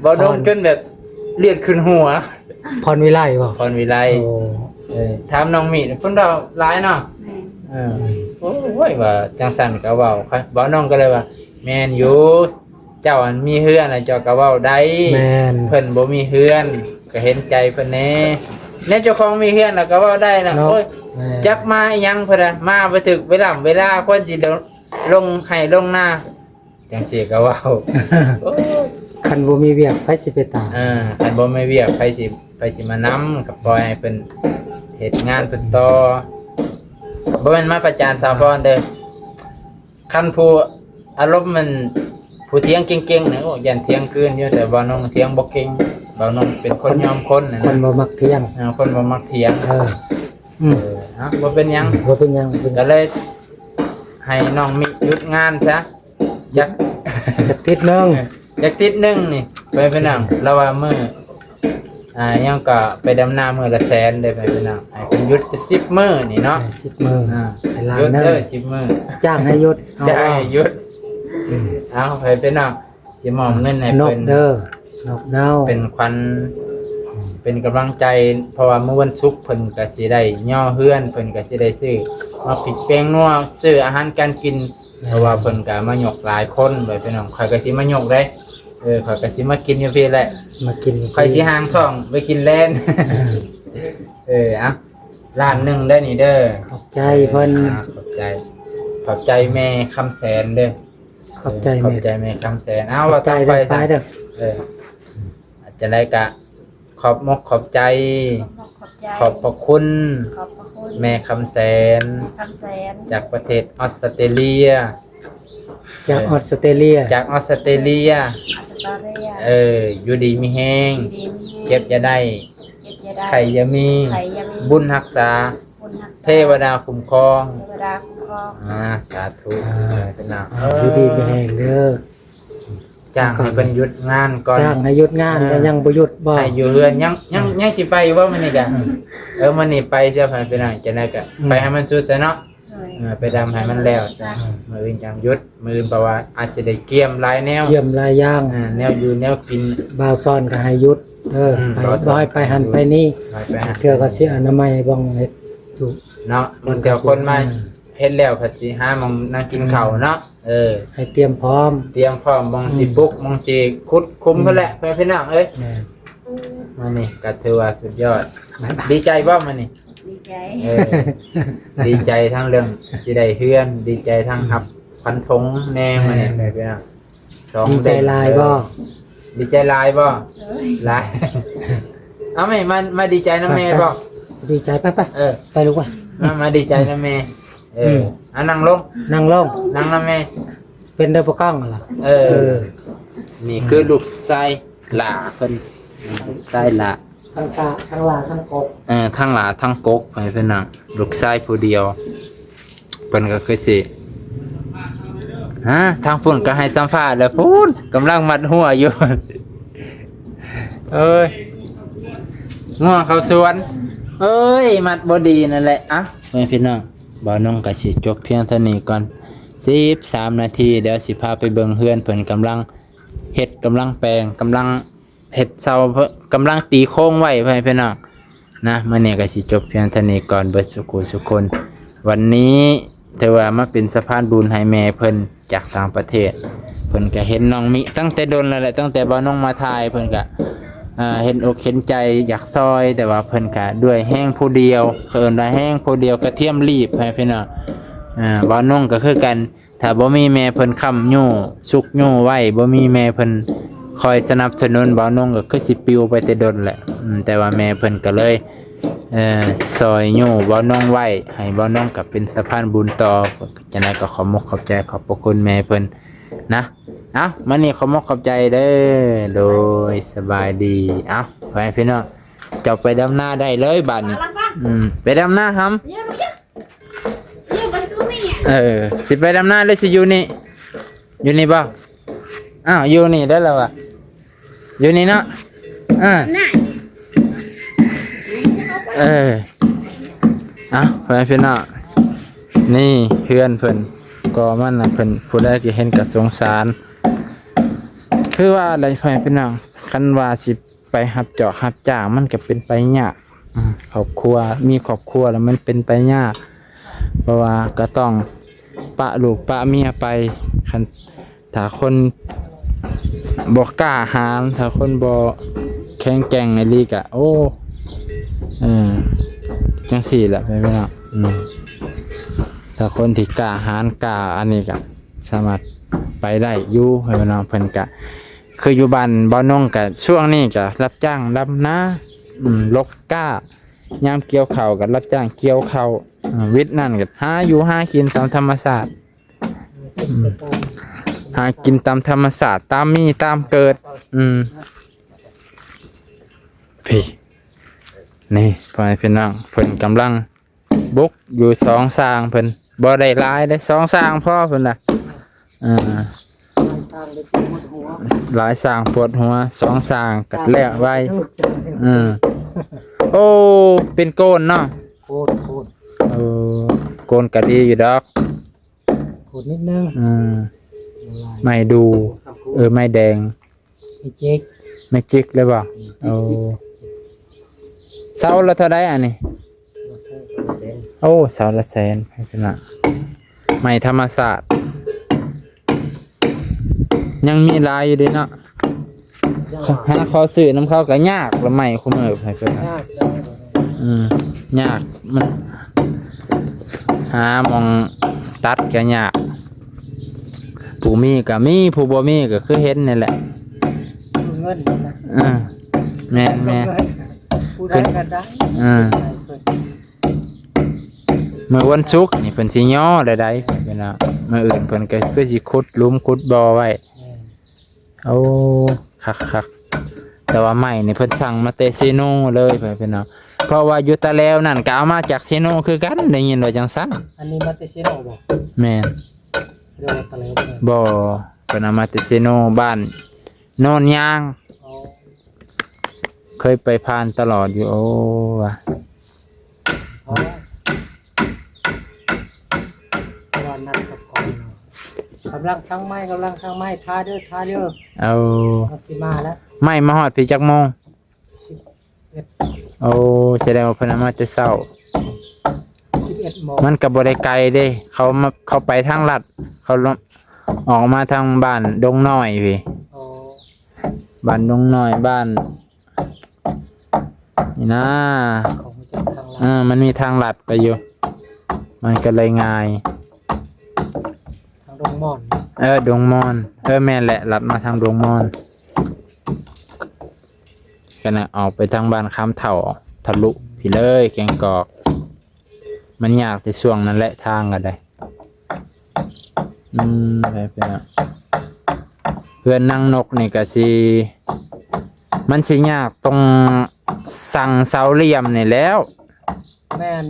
ບ່າວນ້ອງ ພອນ ຈົນແບບເລືອດຂຶ້ນຫົວ. ພອນວິໄລບໍ່? ພອນວິໄລ ໂອ້ ເອີ ຖາມນ້ອງມິ ເພິ່ນເວົ້າຫຼາຍເນາະ ແມ່ນ ເອີ ໂອ້ຍ ວ່າຈັ່ງຊັ້ນກໍເວົ້າ ບ່າວນ້ອງກໍເລີຍວ່າ ແມ່ນຢູ່ ເຈົ້າອັນມີເຮືອນແລ້ວເຈົ້າກໍເວົ້າໄດ້ ແມ່ນ ເພິ່ນບໍ່ມີເຮືອນ ກໍເຫັນໃຈເພິ່ນແດ່ ແນວເຈົ້າຂອງມີເຮືອນແລ້ວກໍເວົ້າໄດ້ນະ ເນາະ ໂອ້ຍ ແມ່ນ ຈັກມາອີ່ຫຍັງ ເພິ່ນນະ ມາບໍ່ຖືກເວລາ ເວລາຄວນຊິລົງໄຮ່ລົງນາ ຈັ່ງຊີ້ກໍເວົ້າ ໂອ້ຍ ຄັນບໍ່ມີວຽກໃຜຊິໄປຕາມ ເອີ ຄັນບໍ່ມີວຽກໃຜຊິ ໃຜຊິມານຳ ກໍປ່ອຍໃຫ້ເພິ່ນເຮັດງານເພິ່ນຕໍ່ ບໍ່ແມ່ນມາປະຈານສາວພອນເດີ ຄັນຜູ້ອາລົມມັນ ຜູ້ຖຽງເກັ່ງໆ ນີ້ ໂອ້ ຢ້ານຖຽງຄືນຢູ່ ແຕ່ບ່າວນ້ອງຖຽງບໍ່ເກັ່ງ ບ່າວນ້ອງເປັນຄົນຍອມຄົນນະ ຄົນບໍ່ມັກຖຽງ ເອີ ຄົນບໍ່ມັກຖຽງ ເອີ ອືມ ເອີ ເອົາ ບໍ່ເປັນຫຍັງ ອືມ ບໍ່ເປັນຫຍັງ ບໍ່ເປັນຫຍັງ ກໍເລີຍໃຫ້ນ້ອງມິຢຸດງານຊະ ຈັກ ຈັກທິດໜຶ່ງ ຈັກທິດໜຶ່ງນີ້ ໄປ ພີ່ນ້ອງ ລາວວ່າມື້ ອ່າ ຫຍັງກໍໄປດຳນາມື້ລະແສນເດ້ ພີ່ນ້ອງ ໃຫ້ເພິ່ນຢຸດສິບມື້ນີ້ເນາະ ເອີ ສິບມື້ ອ່າ ໄປລ້ານໜຶ່ງ ຢຸດເດີສິບມື້ ຈ້າງໃຫ້ຢຸດ ຈ້າງໃຫ້ຢຸດ ເອົາ ໃຫ້ພີ່ນ້ອງ ຊິມອບເງິນໃຫ້ເພິ່ນ ນົກເດີ ນົກເນົາ ເປັນຂວັນ ເປັນກຳລັງໃຈ ເພາະວ່າມື້ວັນສຸກເພິ່ນກໍຊິໄດ້ຍໍເຮືອນ ເພິ່ນກໍຊິໄດ້ຊື້ໝາກພິກແປ້ງນົວ ຊື້ອາຫານການກິນ ເພາະວ່າເພິ່ນກໍມາຍົກຫຼາຍຄົນ ພີ່ນ້ອງ ຂ້ອຍກໍຊິມາຍົກເດ້ ເອີ ຂ້ອຍກໍຊິມາກິນຢູ່ພີ້ແຫຼະ ມາກິນຢູ່ພີ້ ຂ້ອຍຊິຫາງທ້ອງໄປກິນແລນ ເອີ ເອົາ ລ້ານໜຶ່ງເດີນີ້ເດີ ຂອບໃຈເພິ່ນ ອ່າ ຂອບໃຈ ຂອບໃຈແມ່ຄຳແສນເດີ ຂອບໃຈ ເອີ ຂອບໃຈແມ່ຄຳແສນ ເອົາ ວ່າຕໍ່ໄປ ເອີ ຈັ່ງໃດກໍ ຂອບມົກຂອບໃຈ ຂອບມົກຂອບໃຈ ຂອບພະຄຸນ ຂອບພະຄຸນ ແມ່ຄຳແສນ ແມ່ຄຳແສນ ຈາກປະເທດອອສເຕຣເລຍ ຈາກ ເອີ ອອສເຕຣເລຍ ຈາກອອສເຕຣເລຍ ອອສເຕຣເລຍ ເອີ ຢູ່ດີມີແຮງ ຢູ່ດີມີແຮງ ເຈັບຢ່າໄດ້ ເຈັບຢ່າໄດ້ ໄຂ້ຢ່າມີ ໄຂ້ຢ່າມີ ບຸນຮັກສາ ບຸນຮັກສາ ເທວະດາຄຸ້ມຄອງ ເທວະດາຄຸ້ມຄອງ ອ່າ ສາທຸ ອ່າ ເອີ ເປັນນາ ເອີ ຢູ່ດີມີແຮງເດີ. ຈ້າງໃຫ້ເພິ່ນຢຸດງານກ່ອນ ຈ້າງໃຫ້ຢຸດງານ ເອີ ແລ້ວຍັງບໍ່ຢຸດບໍ່ ໃຫ້ຢູ່ເຮືອນ ຍັງ ຍັງ ເອີ ຍັງຊິໄປຢູ່ບໍ່ມື້ນີ້ກະ ເອີ ມື້ນີ້ໄປເສຍ ພີ່ນ້ອງ ຈັ່ງໃດກະ ອືມ ໄປໃຫ້ມັນສຸດຊະເນາະ ໂດຍ ເອີ ໄປດຳໃຫ້ມັນແລ້ວ ອືມ ມື້ອື່ນຈັ່ງຢຸດ ມື້ອື່ນ ເພາະວ່າອາດຊິໄດ້ກຽມຫຼາຍແນວ ກຽມຫຼາຍຢ່າງ ເອີ ແນວຢູ່ແນວກິນ ບ່າວສອນກໍໃຫ້ຢຸດ ເອີ ອືມ ໄປ ບໍ່ໃຫ້ໄປຫັ້ນໄປນີ້ ບໍ່ໃຫ້ໄປຫັ້ນ ເທື່ອກໍຊິອະນາໄມບ້ອງເຮັດຢູ່ເນາະ ມັນກໍຄົນມາ ເອີ ເຮັດແລ້ວກໍຊິຫາໝ່ອງນັ່ງກິນເຂົ້າເນາະ ເອີ ໃຫ້ຕຽມພ້ອມ ຕຽມພ້ອມ ໝ່ອງຊິ ອືມ ປຸກ ໝ່ອງຊິຂຸດຂຸມ ອືມ ພຸ້ນແຫຼະ ພໍ່ແມ່ພີ່ນ້ອງເອີຍ ແມ່ນ ມື້ນີ້ກໍຖືວ່າສຸດຍອດ ດີໃຈບໍ່ມື້ນີ້? ດີໃຈ ເອີ ດີໃຈທັງເລື່ອງຊິໄດ້ເຮືອນ ດີໃຈທັງຮັບຂວັນຖົງແດ່ມື້ນີ້ ແມ່ນ ພີ່ນ້ອງ ສອງ ດີໃຈຫຼາຍບໍ່? ເດ້ງເດີ ດີໃຈຫຼາຍບໍ່? ໂອ້ຍ ຫຼາຍ ເອົາແມ່ ມາ ມາດີໃຈນຳແມ່ບໍ່? ດີໃຈ ໄປໆ ເອີ ໄປລູກໄປ ມາ ມາດີໃຈນຳແມ່ ເອີ ອືມ ເອົານັ່ງລົງ ນັ່ງລົງ ນັ່ງນຳແມ່ ເປັນເດີບໍ່ກ້ອງລະ ເອີ ເອີ ນີ້ຄືລູກຊາຍຫຼ້າເພິ່ນ ລູກຊາຍຫຼ້າ ທັງຫຼ້າ ທັງກົກ ເອີ ທັງຫຼ້າທັງກົກ ໃຫ້ເພິ່ນນະ ລູກຊາຍຜູ້ດຽວ ເພິ່ນກໍຄືຊິ ຮະ ທາງພຸ້ນກໍໃຫ້ສຳພາດແລ້ວ ພຸ້ນກຳລັງມັດຫົວຢູ່ ເອີຍ ງົວເຂົ້າສວນ ເອີຍ ມັດບໍ່ດີນັ້ນແຫຼະ ເອົ້າ ພໍ່ແມ່ພີ່ນ້ອງ ບ່າວນ້ອງກໍຊິຈົບພຽງເທົ່ານີ້ກ່ອນ ສິບສາມນາທີ ດຽວຊິພາໄປເບິ່ງເຮືອນ ເພິ່ນກຳລັງເຮັດ ກຳລັງແປງ ກຳລັງ ເຮັດເສົາ ກຳລັງຕີໂຄງໄວ້ ພໍ່ແມ່ພີ່ນ້ອງນະ. ມື້ນີ້ກໍຊິຈົບພຽງເທົ່ານີ້ກ່ອນ ເບິດສູ່ຜູ້ສູ່ຄົນ. ວັນນີ້ຖືວ່າມາເປັນສະພານບຸນໃຫ້ແມ່ເພິ່ນຈາກຕ່າງປະເທດ. ເພິ່ນກໍເຫັນນ້ອງມິຕັ້ງແຕ່ດົນແລ້ວແຫຼະ, ຕັ້ງແຕ່ບ່າວນົງມາຖ່າຍ ເພິ່ນກໍ ອ່າ ເຫັນອົກເຫັນໃຈຢາກຊ່ອຍ, ແຕ່ວ່າເພິ່ນກະດ້ວຍແຮງຜູ້ດຽວ, ເອີ້ນວ່າແຮງຜູ້ດຽວກະທຽມລີບ ໃຫ້ພີ່ນ້ອງ. ອ່າ ບ່າວນົງກໍຄືກັນ, ຖ້າບໍ່ມີແມ່ເພິ່ນຄ້ຳຍູ້ ຊຸກຍູ້ໄວ້, ບໍ່ມີແມ່ເພິ່ນຄອຍສະໜັບສະໜູນ, ບ່າວນົງກໍຄືຊິປິວໄປແຕ່ດົນແຫຼະ. ອືມ ແຕ່ວ່າແມ່ເພິ່ນກໍເລີຍ ເອີ ຊ່ອຍຍູ້ບ່າວນົງໄວ້, ໃຫ້ບ່າວນົງກໍເປັນສະພານບຸນຕໍ່. ຈັ່ງໃດກໍຂອບມົກຂອບໃຈ ຂອບພະຄຸນແມ່ເພິ່ນນະ. ເອົ້າ ມື້ນີ້ຂໍຂອບມົກຂອບໃຈເດີ. ໂດຍ ສະບາຍດີ. ເອົ້າ ໄປພີ່ນ້ອງ, ເຈົ້າໄປດຳນາໄດ້ເລີຍບາດນີ້. ອືມ ໄປດຳນາຫຳ. ເອີ ຊິໄປດຳນາຫຼືຊິຢູ່ນີ້? ຢູ່ນີ້ບໍ່? ອ້າວ ຢູ່ນີ້ໄດ້ລະວະ. ຢູ່ນີ້ເນາະ. ເອີ ເອີ ເອົ້າ ພໍ່ແມ່ພີ່ນ້ອງ, ນີ້ເຮືອນເພິ່ນ ກໍມັນນະ ເພິ່ນ ຜູ້ໃດກໍເຫັນກໍສົງສານ. ຄືວ່າແຫຼະ ພໍ່ແມ່ພີ່ນ້ອງ, ຄັນວ່າຊິໄປຮັບເຈາະຮັບຈ້າງ ມັນກໍເປັນໄປຍາກ. ອືມ ຄອບຄົວ ມີຄອບຄົວແລ້ວມັນເປັນໄປຍາກ, ເພາະວ່າກໍຕ້ອງປະລູກປະເມຍໄປ. ຄັນ ຖ້າຄົນບໍ່ກ້າຫານ ຖ້າຄົນບໍ່ແຂງແກ່ງອີ່ຫຼີກະ ໂອ້ ເອີ ຈັ່ງຊີ້ແຫຼະ ແມ່ນບໍ່ເນາະ? ອືມ ຖ້າຄົນທີ່ກ້າຫານ ກ້າອັນນີ້ກະສາມາດໄປໄດ້ຢູ່ ແມ່ນບໍ່ເນາະ? ເພິ່ນກະ ຄືຢູ່ບ້ານບ່າວນົງກະ ຊ່ວງນີ້ກະຮັບຈ້າງດຳນາ ອືມ ລົກກ້າ ຍາມກ່ຽວເຂົ້າກະຮັບຈ້າງກ່ຽວເຂົ້າ ອືມ ວິດນັ້ນກະຫາຢູ່ຫາກິນຕາມທຳມະຊາດ. ອືມ ຫາກິນຕາມທຳມະຊາດ ຕາມມີຕາມເກີດ. ອືມ ພີ້ ນີ້ ພໍ່ແມ່ພີ່ນ້ອງ ເພິ່ນກຳລັງບຸກຢູ່ ສອງຊ່າງເພິ່ນ ບໍ່ໄດ້ຫຼາຍເດ້ ສອງຊ່າງພໍເພິ່ນນະ. ເອີ ຫຼາຍຊ່າງປວດຫົວ ສອງຊ່າງກັດແລ້ວໄວ. ເອີ ໂອ້ ເປັນໂກນເນາະ? ໂກນ ໂກນ ເອີ ໂກນກະດີຢູ່ດອກ. ຂູດນິດໜຶ່ງ ອືມ ບໍ່ຫຼາຍ ໄມ້ດູ່ ເອີ ໄມ້ແດງ ໄມ້ຈິກ ໄມ້ຈິກເລີຍບໍ່? ອືມ ໂອ້ ເສົາລະເທົ່າໃດອັນນີ້? ເສົາລະແສນ ໂອ້ ເສົາລະແສນ ພີ່ນ້ອງ ໄມ້ທຳມະຊາດ ຍັງມີຫຼາຍຢູ່ເດເນາະ. ຫາຂໍຊື້ນຳເຂົາກໍຍາກລະ ໄມ້ຄູ່ມື້ ຍາກ ອືມ ຍາກ ມັນຫາໝ່ອງຕັດກໍຍາກ ຜູ້ມີກໍມີ ຜູ້ບໍ່ມີກໍຄືເຫັນນີ້ແຫຼະ ເງິນນະ. ເອີ ແມ່ນໆ ຜູ້ໃດກໍໄດ້ ເອີ ມື້ວັນສຸກນີ້ເພິ່ນຊິຍໍໄດ້ໃດ ເພິ່ນວ່າ ມື້ອື່ນເພິ່ນກໍຄືຊິຂຸດຫຼຸມຂຸດບໍ່ໄວ້. ແມ່ນ ໂອ້ ຄັກໆ ແຕ່ວ່າໄມ້ນີ້ເພິ່ນສັ່ງມາແຕ່ເຊໂນເລີຍ ເພື່ອນພີ່ນ້ອງ ເພາະວ່າຢູ່ຕາແລວນັ້ນກໍເອົາມາຈາກເຊໂນຄືກັນ ໄດ້ຍິນວ່າຈັ່ງຊັ້ນ. ອັນນີ້ມາແຕ່ເຊໂນບໍ່? ແມ່ນ ເລື່ອງຕາແລວບໍ່? ບໍ່ ເພິ່ນເອົາມາແຕ່ເຊໂນ ບ້ານໂນນຍາງ. ອໍ ເຄີຍໄປຜ່ານຕະຫຼອດຢູ່ ໂອ້ ວ່າ ເພາະວ່ານັດກັບກ່ອນ ກຳລັງສັ່ງໄມ້ ກຳລັງສັ່ງໄມ້ ຖ້າເດີ ຖ້າເດີ. ເອົາ ມັນຊິມາແລ້ວ. ໄມ້ມາຮອດພີ້ຈັກໂມງ? ສິບເອັດ ໂອ້ ສະແດງວ່າເພິ່ນເອົາມາແຕ່ເຊົ້າ ສິບເອັດໂມງ. ມັນກໍບໍ່ໄດ້ໄກເດ້ ເຂົາມາ ເຂົາໄປທາງລັດ ເຂົາອອກມາທາງບ້ານດົງນ້ອຍພີ້. ອໍ ບ້ານດົງນ້ອຍ ບ້ານ ນີ້ນາ ເອີ ມັນມີທາງລັດໄປຢູ່ ມັນກໍເລີຍງ່າຍ. ທາງດົງມ່ອນ ເອີ ດົງມ່ອນ ເອີ ແມ່ນແຫຼະ ລັດມາທາງດົງມ່ອນ ກໍນະ ອອກໄປທາງບ້ານຄຳເຖົ້າ ທະລຸພີ້ເລີຍ ແກ້ງກອກ. ມັນຍາກແຕ່ຊ່ວງນັ້ນແຫຼະ ທາງກໍໄດ້. ອືມ ເຮືອນນາງນົກນີ້ກໍຊິ ມັນຊິຍາກຕົງສັ່ງເສົາຫຼ່ຽມນີ້ແຫຼ້ວ. ແມ່ນ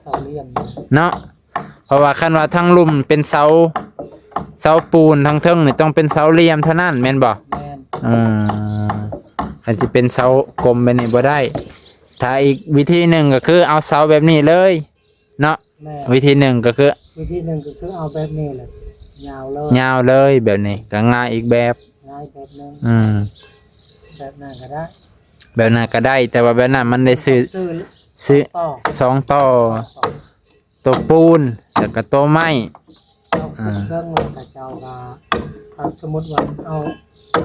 ເສົາຫຼ່ຽມເນາະ ເພາະວ່າຄັນວ່າທາງລຸ່ມເປັນເສົາ ເສົາປູນ ທາງເທິງນີ້ຕ້ອງເປັນເສົາຫຼ່ຽມເທົ່ານັ້ນແມ່ນບໍ່? ແມ່ນ ເອີ ຄັນຊິເປັນເສົາກົມແບບນີ້ບໍ່ໄດ້. ຖ້າອີກວິທີໜຶ່ງກໍຄືເອົາເສົາແບບນີ້ເລີຍເນາະ. ແມ່ນ ວິທີໜຶ່ງກໍຄື ວິທີໜຶ່ງກໍຄືເອົາແບບນີ້ແຫຼະ ຍາວເລີຍ ຍາວເລີຍ ແບບນີ້ກໍງ່າຍອີກແບບ ງ່າຍແບບໜຶ່ງ. ອືມ ແບບນັ້ນກໍໄດ້ ແບບນັ້ນກໍໄດ້ ແຕ່ວ່າແບບນັ້ນມັນໄດ້ຊື້ ຊື້ ສອງຕໍ່ ສອງຕໍ່ ສອງຕໍ່ ໂຕປູນ ແລ້ວກໍໂຕໄມ້ ເອົາ ອ່າ ເບິ່ງ ແລ້ວກໍເຈົ້າວ່າ ຖ້າສົມມຸດວ່າເອົາ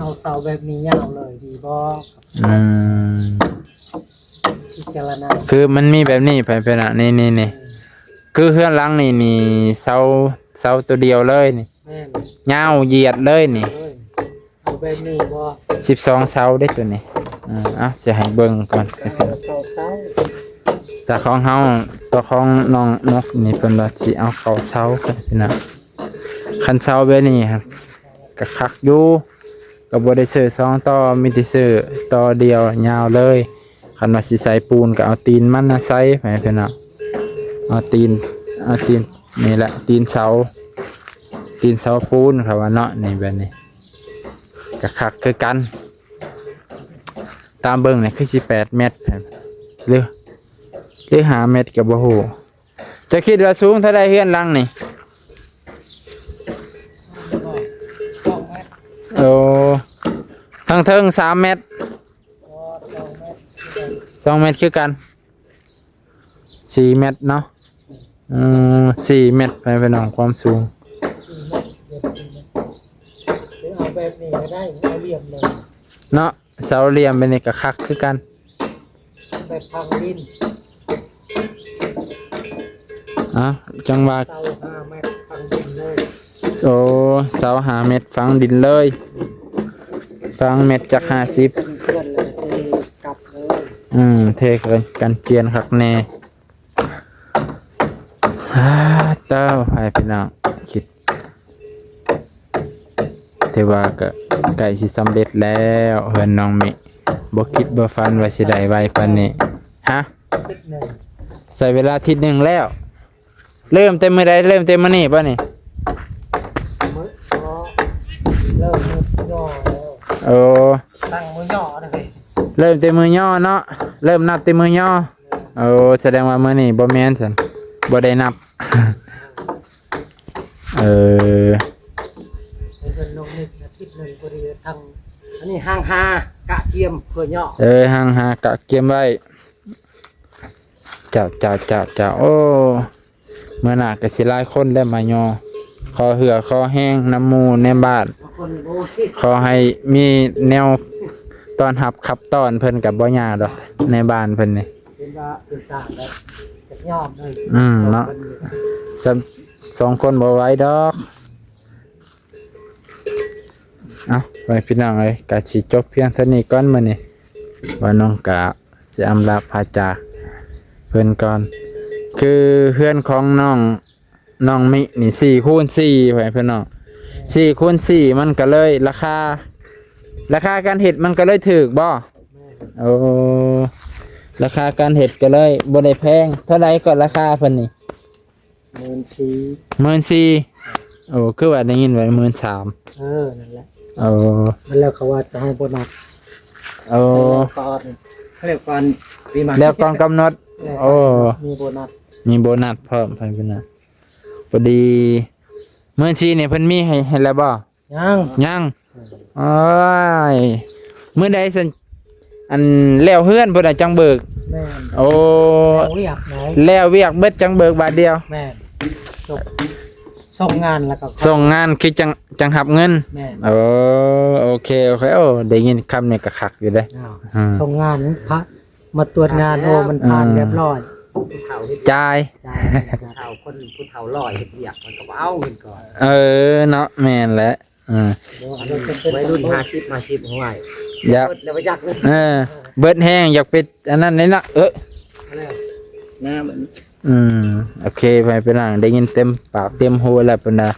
ເອົາເສົາແບບນີ້ຍາວເລີຍດີບໍ່? ອືມ ພິຈາລະນາ ຄືມັນມີແບບນີ້ ໄປ ໄປນະ ນີ້ ນີ້ ນີ້ ອືມ ຄືເຮືອນຫຼັງນີ້ນີ້ ເສົາ ເສົາໂຕດຽວເລີຍນີ້ ແມ່ນ ຍາວຢຽດເລີຍນີ້ ເລີຍ ເອົາແບບນີ້ບໍ່? ສິບສອງເສົາເດ້ໂຕນີ້ ເອີ ເອົາ ຊິໃຫ້ເບິ່ງກ່ອນ ເອົາເກົ້າເສົາ ແຕ່ຂອງເຮົາ ຕົວຂອງນ້ອງນົກນີ້ ເພິ່ນວ່າຊິເອົາເກົ້າເສົາ ພີ່ນ້ອງ ຄັນເສົາແບບນີ້ ກໍຄັກຢູ່ ກໍບໍ່ໄດ້ຊື້ສອງຕໍ່ ມີແຕ່ຊື້ຕໍ່ດຽວຍາວເລີຍ ຄັນວ່າຊິໃສ່ປູນກໍເອົາຕີນມັນນະໃສ່ ໃຫ້ພີ່ນ້ອງ ເອົາຕີນ ເອົາຕີນ ນີ້ແຫຼະ ຕີນເສົາ ຕີນເສົາປູນ ເຂົາວ່າເນາະ ນີ້ແບບນີ້ ກໍຄັກຄືກັນ ຕາມເບິ່ງນີ້ຄືຊິແປດແມັດ ຫຼື ຫຼື ຫ້າແມັດກໍບໍ່ຮູ້ ເຈົ້າຄິດວ່າສູງເທົ່າໃດເຮືອນຫຼັງນີ້? ສອງແມັດ ໂອ້ ທາງເທິງສາມແມັດ ບໍ່ ສອງແມັດ ສອງແມັດຄືກັນ ສີ່ແມັດເນາະ ເອີ ສີ່ແມັດ ໄປພີ່ນ້ອງ ຄວາມສູງ ສີ່ແມັດ ເກືອບສີ່ແມັດ ຫຼືເອົາແບບນີ້ກໍໄດ້ ເອົາຫຼ່ຽມເລີຍເນາະ ເສົາຫຼ່ຽມແບບນີ້ກໍຄັກຄືກັນ ແບບຝັງດິນ ເອົ້າ ຈັ່ງວ່າ ເສົາຫ້າແມັດຝັງດິນເລີຍ ໂອ້ ເສົາຫ້າແມັດຝັງດິນເລີຍ ຝັງແມັດຈັກຫ້າສິບ ເປັນເພື່ອນແລ້ວເທກັບເລີຍ ອືມ ເທກັນກຽນຄັກແນ່ ອາ ເຕົ້າ ໃຫ້ພີ່ນ້ອງຄິດ ຖືວ່າກໍໃກ້ຊິສຳເລັດແລ້ວ ເຮືອນນ້ອງມິ ບໍ່ຄິດບໍ່ຝັນວ່າຊິໄດ້ໄວປານນີ້ ຮະ ທິດໜຶ່ງ ໃຊ້ເວລາທິດໜຶ່ງແລ້ວ ເລີ່ມແຕ່ມື້ໃດ? ເລີ່ມແຕ່ມື້ນີ້ບໍ່ນີ້? ມື້ ເລີ່ມມື້ຍໍ້ແລ້ວ ໂອ້ ຕັ້ງມື້ຍໍ້ເດ້ ເລີ່ມແຕ່ມື້ຍໍ້ເນາະ ເລີ່ມນັບແຕ່ມື້ຍໍ້ ໂອ້ ສະແດງວ່າມື້ນີ້ບໍ່ແມ່ນຊັ້ນ ບໍ່ໄດ້ນັບ ເອີ ເພິ່ນລົງນິດອາທິດໜຶ່ງພໍດີ ທັງ ອັນນີ້ຫ້າງຫ້າ ກະກຽມເພື່ອຍໍ້ ເອີ ຫ້າງຫ້າກະກຽມໄວ້ ເຈົ້າ ເຈົ້າ ເຈົ້າ ເຈົ້າ ໂອ້ ມື້ໜ້າກໍຊິຫຼາຍຄົນແລ້ວມາຍໍ້ ຂໍເຫື່ອຂໍແຮງນຳໝູ່ໃນບ້ານ ຂໍໃຫ້ມີແນວຕ້ອນຮັບຂັບຕ້ອນ ເພິ່ນກໍບໍ່ຍາກດອກ ໃນບ້ານເພິ່ນນີ້ ເຫັນວ່າເປັນສ້າງແລ້ວ ຈັກຍອມເລີຍ ອືມ ເນາະ ສອງຄົນນີ້ ສຳ ສອງຄົນບໍ່ໄຫວດອກ. ເອົ້າ ໄວ້ພີ່ນ້ອງເອີຍ ກະຊິຈົບພຽງເທົ່ານີ້ກ່ອນມື້ນີ້ ວ່ານ້ອງກະຊິອຳລາພາຈາກເພິ່ນກ່ອນ ຄືເຮືອນຂອງນ້ອງ ນ້ອງມິນີ້ສີ່ຄູນສີ່ ໄວ້ພີ່ນ້ອງ ສີ່ຄູນສີ່ ມັນກະເລີຍລາຄາ ລາຄາການເຮັດມັນກະເລີຍຖືກບໍ່? ໂອ້ ລາຄາການເຮັດກະເລີຍບໍ່ໄດ້ແພງ ເທົ່າໃດກໍລາຄາເພິ່ນນີ້? ໝື່ນສີ່ ໝື່ນສີ່ ໂອ້ ຄືວ່າໄດ້ຍິນວ່າໝື່ນສາມ ເອີ ນັ້ນແຫຼະ ໂອ້ ມັນແລ້ວເຂົາວ່າຈະໃຫ້ໂບນັດ ໂອ້ ແລ້ວກ່ອນ ແລ້ວກ່ອນປີໃໝ່ ແລ້ວກ່ອນກຳນົດ ແລ້ວກ່ອນ ໂອ້ ມີໂບນັດ ມີໂບນັດພ້ອມ ໃຜເພິ່ນນະ ພໍດີ ໝື່ນສີ່ນີ້ເພິ່ນມີໃຫ້ ໃຫ້ແລ້ວບໍ່? ຍັງ ຍັງ ເອີ ໂອ້ຍ ມື້ໃດຊັ້ນ ອັນ ແລ້ວເຮືອນພຸ້ນນະ ຈັ່ງເບີກ ແມ່ນ ໂອ້ ແລ້ວວຽກໃດ ແລ້ວວຽກເບິດຈັ່ງເບີກບາດດຽວ ແມ່ນ ສົ່ງ ສົ່ງງານແລ້ວກໍ ສົ່ງງານຄືຈັ່ງ ຈັ່ງຮັບເງິນ ແມ່ນ ໂອ້ ໂອເຄ ໂອເຄ ໂອ້ ໄດ້ຍິນຄຳນີ້ກໍຄັກຢູ່ເດ້ ອ້າວ ອືມ ສົ່ງງານພະ ມາຕວດງານ ໂອ້ ມັນຜ່ານ ອ່າ ຮຽບຮ້ອຍ ຜູ້ເຖົ້າເຮັດ ຈ່າຍ ຈ່າຍ ຜູ້ເຖົ້າ ຄົນຜູ້ເຖົ້າຫຼ້ອຍເຮັດວຽກ ມັນກໍບໍ່ເອົາເງິນກ່ອນ ເອີ ເນາະ ແມ່ນແຫຼະ ເອີ ໄວລຸ້ນຫ້າສິບ ຫ້າສິບ ຫ້ວຍ ຢາກ ເບິດແລ້ວບໍ່ຢາກເລີຍ ເອີ ເບິດແຮງ ຢາກໄປອັນນັ້ນເດ້ເນາະ ເອີ ອືມ ໂອເຄ ໄປ ໄປນັ່ງ ໄດ້ຍິນເຕັມປາກເຕັມຫູແລ້ວ ເພິ່ນວ່າ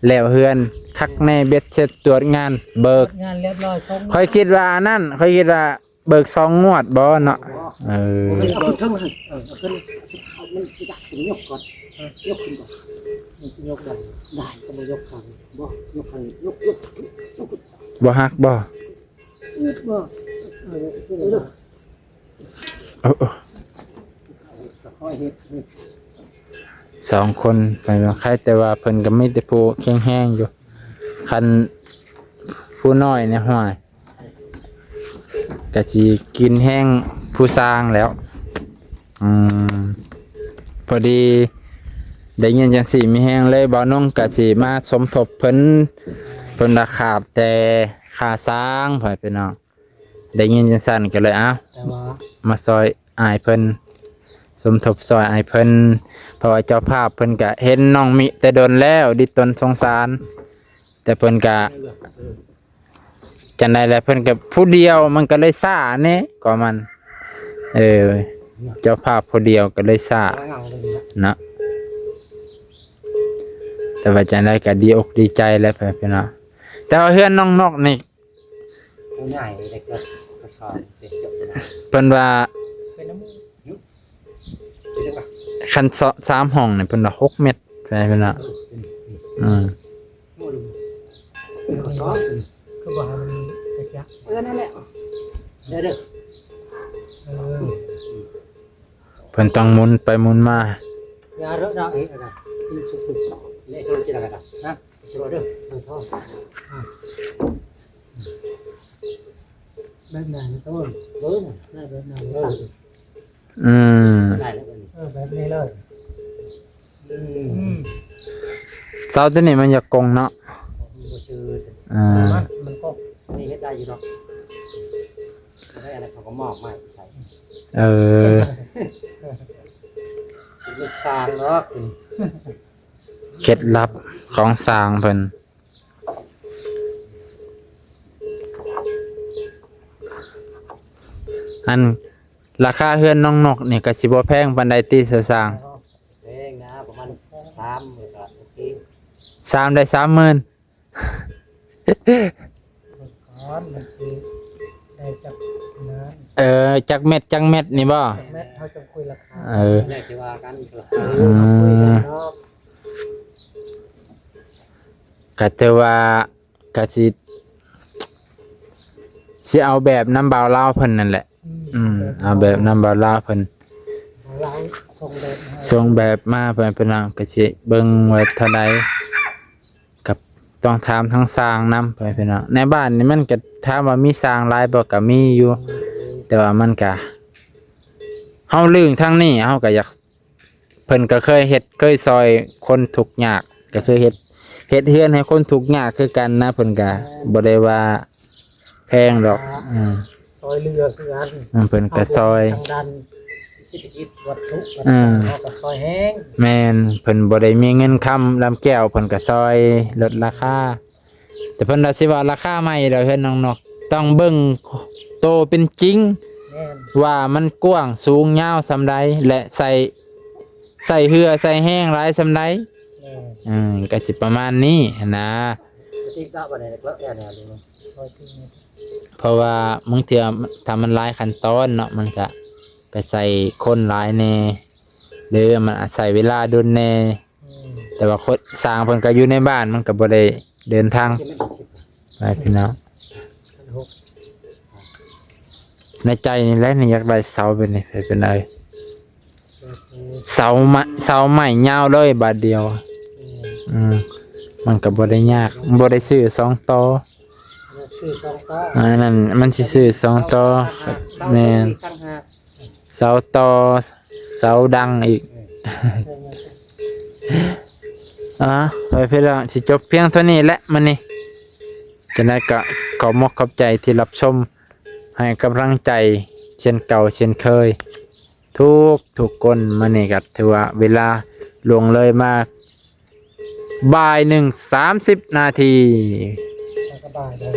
ແລ້ວເຮືອນຄັກແນ່ ເບັດເສັດ ຕວດງານ ເບີກ ຕວດງານຮຽບຮ້ອຍ ສົ່ງ ຂ້ອຍຄິດວ່າອັນນັ້ນ ຂ້ອຍຄິດວ່າ ເບີກສອງງວດບໍ່ເນາະ ເອີ ເອົາຂຶ້ນເທິງຫັ້ນ ເອີ ເອົາຂຶ້ນ ມັນຊິຢາກ ຍົກກ່ອນ ຍົກຂຶ້ນກ່ອນ ມັນຊິຍົກໄດ້ ໄດ້ກໍບໍ່ຍົກຂ້າງ ບໍ່ຍົກຂ້າງ ຍົກ ຍົກ ຍົກ ບໍ່ຫັກບໍ່ ອືດບໍ່ ເອີ ເອີ ເອີ ເອີ ສອງຄົນໄປ ໃຄແຕ່ວ່າເພິ່ນກໍມີແຕ່ຜູ້ແຂງແຮງຢູ່ ຄັນຜູ້ນ້ອຍນີ້ ຫ້ວຍ ກະຊິກິນແຮງຜູ້ຊ່າງແລ້ວ. ອືມ ພໍດີໄດ້ຍິນຈັ່ງຊີ້ມີແຮງເລີຍ ບ່າວນົງກະຊິມາສົມທົບເພິ່ນ ເພິ່ນວ່າຂາດແຕ່ຄ່າຊ່າງ ພໍ່ແມ່ພີ່ນ້ອງ. ໄດ້ຍິນຈັ່ງຊັ້ນກໍເລີຍ ເອົ້າ ແຕ່ວ່າ ມາຊ່ອຍອ້າຍເພິ່ນ ສົມທົບຊ່ອຍອ້າຍເພິ່ນ ເພາະວ່າເຈົ້າພາບເພິ່ນກະເຫັນນ້ອງມິແຕ່ດົນແລ້ວ ດິດຕົນສົງສານ ແຕ່ເພິ່ນກະ ເອີ ຈັ່ງໃດແຫຼະ ເພິ່ນກະຜູ້ດຽວ ມັນກະເລີຍຊ້າແດ່ກວ່າມັນ ເອີ ເຈົ້າພາບຜູ້ດຽວກະເລີຍຊ້າ ເອີ ເນາະ ແຕ່ວ່າຈັ່ງໃດກະດີອົກດີໃຈແຫຼະ ພີ່ນ້ອງ ແຕ່ວ່າເຮືອນນ້ອງນົກນີ້ ຜູ້ໃຫຍ່ເດັກກໍ ກໍສອນເປັນຈົບນະ ເພິ່ນວ່າ ເປັນນຳ ຄັນສອ- ສາມຫ້ອງນີ້ເພິ່ນວ່າຫົກແມັດ ເພິ່ນວ່າ ເອີ ອືມ ເປັນຂໍ້ສອບ ຄືບໍ່ໃຫ້ມັນກະຈະ ເອີ ນັ້ນແຫຼະ ເດີ ເດີ ເອີ ເພິ່ນຕ້ອງໝູນໄປໝູນມາ ຢ່າເລີະນະ ເອີ ອັນນັ້ນ ກິນສຸກ ເລະໂຊຈິລະກະດານະ ແບບນັ້ນຕົ້ນ ເບິ່ງ ໄດ້ແບບນັ້ນເລີຍ ອືມ ໄດ້ແລ້ວບັດນີ້ ເອີ ແບບນີ້ເລີຍ ອືມ ອືມ ເສົາຕົວນີ້ມັນຢາກກົງເນາະ ມັນບໍ່ຊື່ ເອີ ມັນ ມັນກົງ ນີ້ເຮັດໄດ້ຢູ່ດອກ ແລ້ວອັນນັ້ນເຂົາກໍມອບໃໝ່ໃສ່ ເອີ ເຮັດສ້າງດອກ ເຄັດລັບຂອງຊ່າງເພິ່ນ ອັນລາຄາເຮືອນນ້ອງນົກນີ້ກໍຊິບໍ່ແພງປານໃດຕິ ສາວຊ່າງ? ແພງນະ ປະມານສາມ ແລ້ວກໍໂອເຄ ສາມໄດ້ສາມໝື່ນ ກ່ອນມັນຊິໄດ້ຈັກນັ້ນ ເອີ ຈັກແມັດ ຈັກແມັດນີ້ບໍ່? ຈັກແມັດ ເຮົາຈະຄຸຍລາຄາ ເອີ ແລ້ວຊິວ່າກັນລາຄາ ອືມ ເຮົາຄຸຍກັນເນາະ ກໍຖືວ່າ ກະຊິ ຊິເອົາແບບນຳບ່າວລາວເພິ່ນນັ້ນແຫຼະ ອືມ ອືມ ເອົາແບບນຳບ່າວລາວເພິ່ນ ບ່າວລາວສົ່ງແບບມາ ສົ່ງແບບມາ ເພິ່ນ ເພິ່ນກະຊິເບິ່ງວ່າເທົ່າໃດ ກັບຕ້ອງຖາມທາງຊ່າງນຳ ເພິ່ນ ເພິ່ນ ໃນບ້ານນີ້ມັນກະ ຖາມວ່າມີຊ່າງຫຼາຍບໍ່ ກະມີຢູ່ ອືມ ແຕ່ວ່າມັນກະ ເຮົາເລື່ອງທາງນີ້ ເຮົາກະຢາກ ເພິ່ນກໍເຄີຍເຮັດ ເຄີຍຊ່ອຍຄົນທຸກຍາກ ກໍຄືເຮັດ ເຮັດເຮືອນໃຫ້ຄົນທຸກຍາກຄືກັນນະ ເພິ່ນກໍ ແມ່ນ ບໍ່ໄດ້ວ່າແພງດອກ ອ່າ ອືມ ຊ່ອຍເຫຼືອຄືກັນ ອືມ ເພິ່ນກໍຊ່ອຍ ທາງດ້ານເສດຖະກິດ ວັດຖຸ ອືມ ເຮົາກໍຊ່ອຍແຮງ ແມ່ນ ເພິ່ນບໍ່ໄດ້ມີເງິນຄຳລຳແກ້ວ ເພິ່ນກໍຊ່ອຍລົດລາຄາ ແຕ່ເພິ່ນວ່າຊິເວົ້າລາຄາໃໝ່ດອກ ເຮືອນນ້ອງນົກ ຕ້ອງເບິ່ງໂຕເປັນຈິງ ແມ່ນ ວ່າມັນກວ້າງສູງຍາວສ່ຳໃດ ແລະ ໃສ່ ໃສ່ເຫື່ອໃສ່ແຮງຫຼາຍສ່ຳໃດ ແມ່ນ ເອີ ກໍຊິປະມານນີ້ຫັ້ນນະ ເພາະວ່າບາງເທື່ອຖ້າມັນຫຼາຍຂັ້ນຕອນເນາະ ມັນກະໄປໃສ່ຄົນຫຼາຍແດ່ ຫຼືມັນອາໄສເວລາດົນແດ່ ອືມ ແຕ່ວ່າຄົນ ຊ່າງເພິ່ນກໍຢູ່ໃນບ້ານ ມັນກໍບໍ່ໄດ້ເດີນທາງ ໄປພີ່ນ້ອງ ໃນໃຈນີ້ແຫຼະ ນີ້ຢາກໄດ້ເສົາແບບນີ້ ເປັນໄດ ເສົາໄມ້ ເສົາໄມ້ຍາວເລີຍບາດດຽວ ອືມ ມັນກໍບໍ່ໄດ້ຍາກ ບໍ່ໄດ້ຊື້ສອງຕໍ່ ຊື້ສອງຕໍ່ ອັນນັ້ນມັນຊິຊື້ສອງຕໍ່ ເສົາ ແມ່ນ ເສົາຕໍ່ ເສົາດັງອີກ ເອີ ອ່າ ໄປພີ່ນ້ອງ ຊິຈົບພຽງເທົ່ານີ້ແຫຼະມື້ນີ້ ຈັ່ງໃດກໍຂອບມົກຂອບໃຈທີ່ຮັບຊົມ ໃຫ້ກຳລັງໃຈເຊັ່ນເກົ່າເຊັ່ນເຄີຍ ທຸກໆຄົນ. ມື້ນີ້ກໍຖືວ່າເວລາລ່ວງເລີຍມາບ່າຍໜຶ່ງສາມສິບນາທີ ແລ້ວກໍບ່າຍເລີຍ